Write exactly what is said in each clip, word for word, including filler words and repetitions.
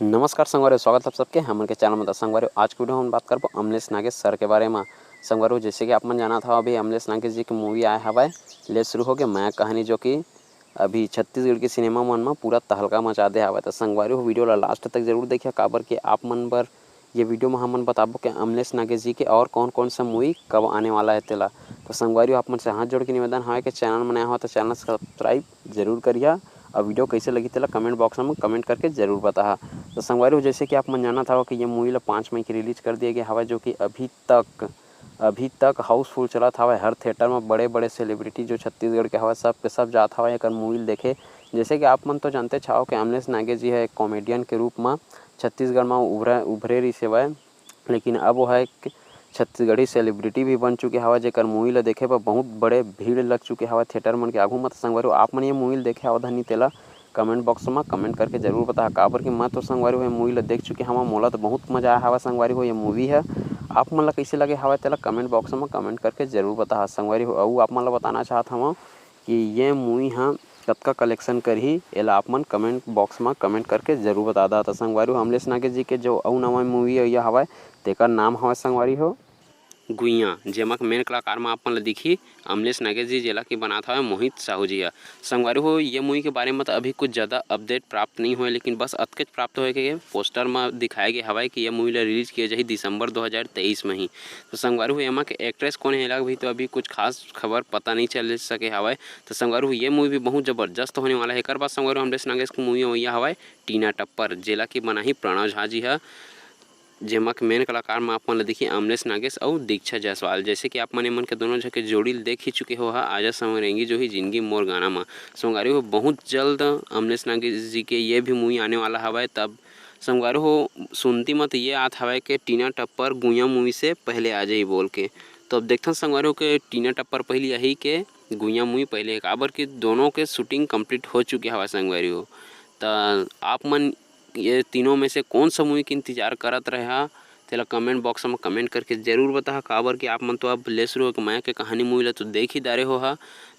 नमस्कार संगवारी हो, स्वागत है आप सबके हमन के चैनल में। तो संगवारी हो, आज के वीडियो में हम बात करबो अमलेश नागेश सर के बारे में। संगवारी हो, जैसे कि आप मन जानत हव, अभी अमलेश नागेश जी के मूवी आए हवय, ले शुरू हो गए मया कहानी, जो कि अभी छत्तीसगढ़ के सिनेमा मन में पूरा तहलका मचा दे हवय। तो संगवारी हो, वीडियो ला लास्ट तक जरूर देखिए, काबर कि आप मन बर ये वीडियो में हमन बताबो कि अमलेश नागेश जी के और कौन कौन सा मूवी कब आने वाला है तेला। तो संगवारी हो, आप मन से हाथ जोड़ के निवेदन हवय कि चैनल में नया हो तो चैनल सब्सक्राइब जरूर करिहा, और वीडियो कैसे लगी तेला कमेंट बॉक्स में कमेंट करके जरूर बताहा। तो संगवारी हो, जैसे कि आप मन जानत हव कि ये मूवी ला पाँच मई के रिलीज कर दिया गया हवय, जो कि अभी तक अभी तक हाउसफुल चलत हवय। हर थिएटर में बड़े बड़े सेलिब्रिटी जो छत्तीसगढ़ के हवय, सब के सब जात हवय एकर मूवी ल देखे। जैसे कि आप मन तो जानते हव कि अमलेश नागेश जी ह एक कॉमेडियन के रूप में छत्तीसगढ़ में उभरे उभरे रहिस हवय, लेकिन अब वो ह एक छत्तीसगढ़ी सेलिब्रिटी भी बन चुके हवय, जेकर मूवी ल देखे बर बहुत बड़े भीड़ लग चुके हवय थिएटर मन के आगू म। त संगवारी हो, आप मन ये मूवी ल देखे हव धनी तेला कमेंट बॉक्स में कमेंट करके जरूर बताहा, काबर कि मैं तो संगवारी हो ये मूवी ल देख चुके हवं, मोला तो बहुत मजा आया हवय संगवारी हो ये मूवी ह। आप मन ला कैसे लगे हवय तेला कमेंट बॉक्स में कमेंट करके जरूर बताहा संगवारी हो। अउ आप मन ला बताना चाहत हवं कि ये मूवी ह कतका कलेक्शन करही, एला आप मन कमेंट बॉक्स में कमेंट करके जरूर बता दा। त संगवारी हो, अमलेश नागेश जी के जो अउ नवा मूवी अइया हवय, तेकर नाम हवय संगवारी हो गुइयां, जेमा के मेन कलाकार म आप मन ल दिखही अमलेश नागेश जी, जेला कि बनात हवय मोहित साहू जी ह। संगवारी हो, ये मूवी के बारे म त अभी कुछ ज्यादा अपडेट प्राप्त नहीं होय, लेकिन बस अतकेच प्राप्त होय के पोस्टर म दिखाए गे हवय कि ये मूवी ल रिलीज किया जाही दिसंबर दो हज़ार तेईस म ही। तो संगवारी हो, एमा के एक्ट्रेस कोन हे, एला भी तो अभी कुछ खास खबर पता नहीं चल सके हवय। तो संगवारी हो, ये मूवी भी बहुत जबरदस्त होने वाला है। एकर बाद संगवारी हो, अमलेश नागेश के मूवी अवइया हवय टीना टप्पर, जेला कि बनाही प्रणव झा जी ह, जेमा के मेन कलाकार म आप मन ल दिखही अमलेश नागेश अउ दीक्षा जायसवाल। जैसे कि आप मन एमन के दोनों झन के जोड़ी ल देख ही चुके हो हा, आजा संवरेंगी जो ही जिंदगी मोर गाना म। संगवारी हो, बहुत जल्द अमलेश नागेश जी के ये भी मूवी आने वाला हवय। तब संगवारी हो, सुनती म त ये आत हवय के टीना टप्पर गुइयां मूवी से पहले आ जाही बोल के। तो अब देखथन संगवारी हो के टीना टप्पर पहली आही के गुइयां मूवी पहले, काबर कि दोनों के शूटिंग कंप्लीट हो चुके हवय संगवारी हो। त आप मन ये तीनों में से कौन सा मूवी के इंतजार करत रहे हा, तेला कमेंट बॉक्स में कमेंट करके जरूर बताहा, काबर कि आप मन तो अब ले शुरू होके मया के कहानी मूवी ला तो देख ही डारे हो हा।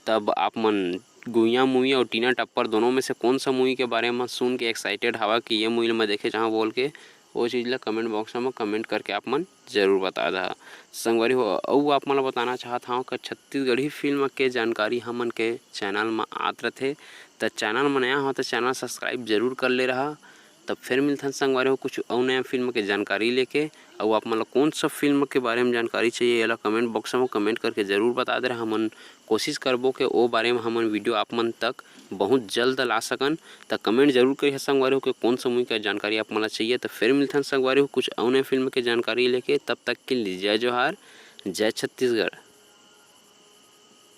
तब आप मन गुइयां मूवी और टीना टप्पर दोनों में से कौन सा मूवी के बारे में सुन के एक्साइटेड हवा कि ये मूवी ला मैं देखे चाहूँ बोल के, वो चीज़ ला कमेंट बॉक्स में कमेंट करके आप मन जरूर बता दहा। संगवारी हो, अउ आप मन ला बताना चाहत हवं कि छत्तीसगढ़ी फिल्म के जानकारी हमन के चैनल में आत रथे, त चैनल में नया हो त चैनल सब्सक्राइब जरूर कर ले रहा। तब फिर मिलथन संगवारी हो कुछ अउ नया फिल्म के जानकारी लेके। अउ आप मन ला कौन सा फिल्म के बारे में जानकारी चाहिए, एला कमेंट बॉक्स में कमेंट करके जरूर बता दे रहा। हमन कोशिश करबो के ओ बारे में हमन वीडियो आप मन तक बहुत जल्द ला सकन। त कमेंट जरूर करिहा संगवारी हो के कौन सा मूवी का जानकारी आप मन ला चाहिए। त फिर मिलथन संगवारी हो कुछ अउ नया फिल्म के जानकारी लेके। तब तक के लिए जय जोहार, जय छत्तीसगढ़।